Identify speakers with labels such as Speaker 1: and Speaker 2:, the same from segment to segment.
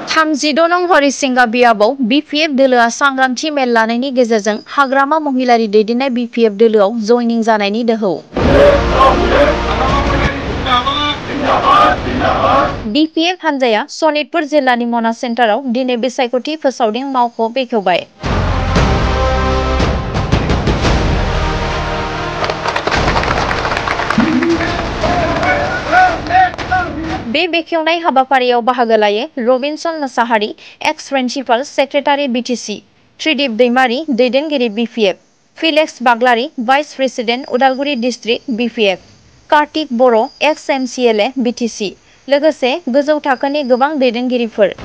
Speaker 1: थामजिद' नं हरिसिंगा बियाबाव बिपिएफ दोलोआ सांग्रांथि मेल लानायनि गेजेरजों हाग्रामा महिलारि दैदेननाय बिपिएफ दोलोआव जयनिं जानायनि दोहौ। बिपिएफ हानजाया सनितपुर जिल्लानि मना सेन्टाराव दिनै बिसायख'थि फोसावदिं मावख' बेखेवबाय। बे बेखेवनाय हाबाफारियाव बाहागो लायो Robinson Mosahari, ex principal secretary BTC, Tridip Daimari, दैदेनगिरि BPF, Felix Baglari, vice president Udalguri district BPF, Kartik Boro', ex MCLA BTC, लोगोसे गोजौ थाखोनि गोबां दैदेनगिरिफोर।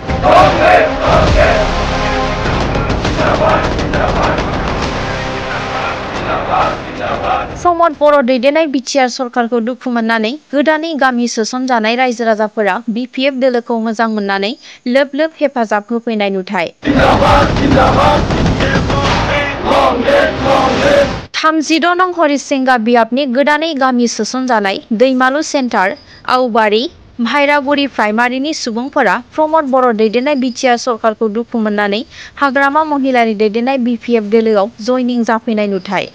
Speaker 1: प्रमद बर' दैदेननाय बिटिआर सरकारखौ दुखु मोननानै गोदानै गामि सोसनजानाय रायजो राजाफोरा बिपिएफ दोलोखौ मोजां मोननानै लोब लोब हेफाजाब होफैनाय नुथाय। थामजिद' नं हरिसिंगा बियाबनि गोदानै गामि सोसनजानाय दैमालु सेन्टार, आवबारि, भायरागुरि प्राइमारिनि सुबुंफोरा प्रमद बर' दैदेननाय बिटिआर सरकारखौ दुखु मोननानै हाग्रामा महिलारि दैदेननाय बिपिएफ दोलोआव जयनिं जाफैनाय नुथाय।